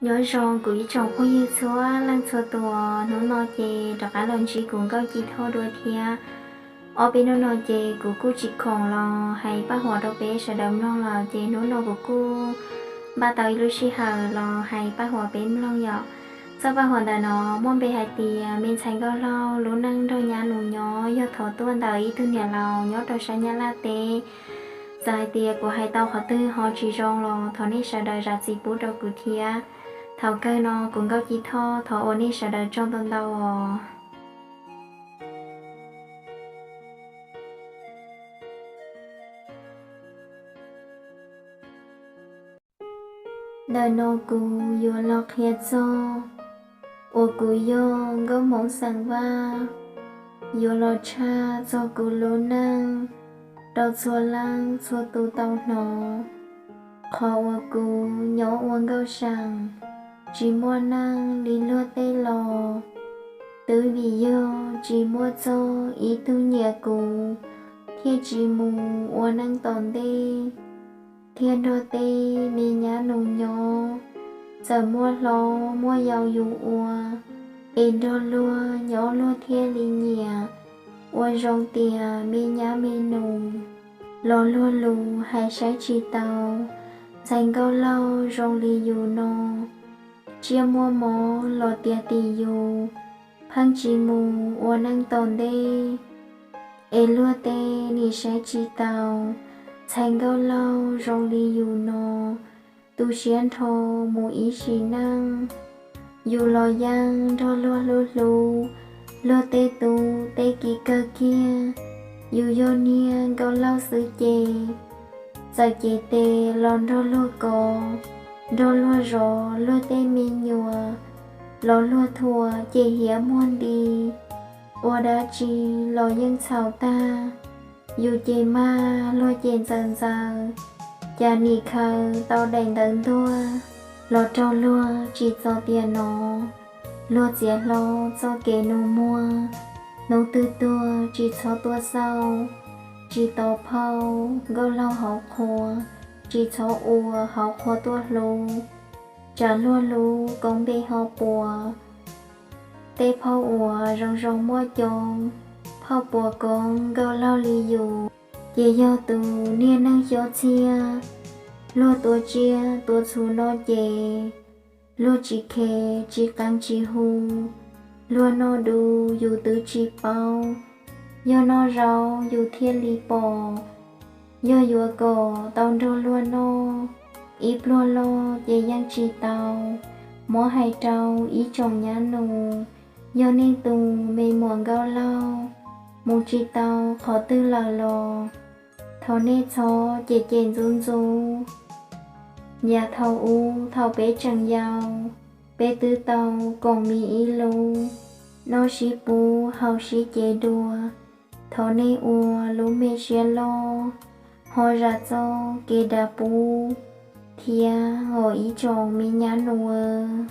Nyob zoo kuv ib tsoom phooj ywg txhua leej txhua tus, hnub no ces rov qab los ntsib kuv Nkauj Ci Thoj dua thiab. Ob peb hnub no ces kuv kuj tsis khoom los hais paj huam rau peb sawv daws mloog lawm, ces hnub no kuv kuj npaj tau ib lub sij hawm los hais paj huam peb mloog yom. Txoj paj huam ntawm no muaj npe hais tias me ntxhais Nkauj Laug lub neej nrog nyab nus nyob yog thov tuaj ntawm ib tug niam laus nyob rau sab Nyab Laj teb. Txawm hais tias kuv hais tau qhov twg ho tsis zoo los thov nej sawv daws zam txim pub rau kuv thiab. Thaum kawg no kuv Nkauj Ci Thoj thov ua nej sawv daws tsaug ntau ntau os. Ntawm no kuv yuav los qhia txog uas kuv yog Nkauj Hmoob xeem Vaj, yuav los tshaj txog kuv lub neej rau txhua leej txhua tus tau hnov. Qhov uas kuv nyob ua nkauj seem tsis muaj neej li luag tej los, twb vim yog tsis muaj txog ib tug nyiam kuv thiaj tsis mus ua neej tom ntej, thiaj nrog tej me nyab nus nyob. Txawm muaj hlob muaj yau yus ua, es nrog luag nyob luag thiaj li nyiam. Ua zoo tias me nyab me nus los luag lus hais saib tsis taus ntxhais Nkauj Laug zoo li yus no, tsiaj muaj mob los tias tim yus, pheej tsis mus ua neej tom ntej. Es luag tej nim saib tsis taus ntxhais Nkauj Laug zoo li yus no, tu siab nrho mus ib sim neej. Yus los yeej nrog luag hlub hlub luag tej tub tej kiv kawg kiag. Yus yog niag Nkauj Laug xwb ces txawm cev tes los nrog luag kov, nrog luag zov luag tej me nyuam, los luag thuam ces hiav muag nti. Ua dab tsi los yeej txhaum tag. Yus ces mag luag ces ntxaws ntxaws, cas nim khaws tau daim ntawv ntuag los raug luag tsis txog tiam no. Luag txiav hlo txoj kev nus muag, hnub twg tuag tsis txhob tuaj xauj, tsis tos phauj Nkauj Laug hauv qhua, tsis txhob ua hauv qhua tuaj hlub. Tsam luag lub koob npe ho puas. Tej phauj uas zoo zoo muaj coob, phauj puas koob Nkauj Laug li yus, ces yog tus niag neeg xyob txhiab. Luag tuav tsiaj tuav txhu no ces luag tsis khev tsis qees tsis hu. Luag noj du yus twb tsis paub, yog noj zaub yus thiaj li pom. Yog yuav kom tau nrog luag noj, ib pluag loj ces yeej tsis tau. Muab hais rau ib tsoom nyab nus, yog nej tus me muam Nkauj Laug mus tsis tau qhov twg lawm los thov nej txhob cem cem ntxub ntxub. Yam thaum ub thaum peb tseem yau, peb twb tau koom mis ib lub, noj sib pub haus sib cev dua. Thov nej ua lub me siab loj, ho zam txoj kev dav pub thiab os ib tsoom me nyab nus.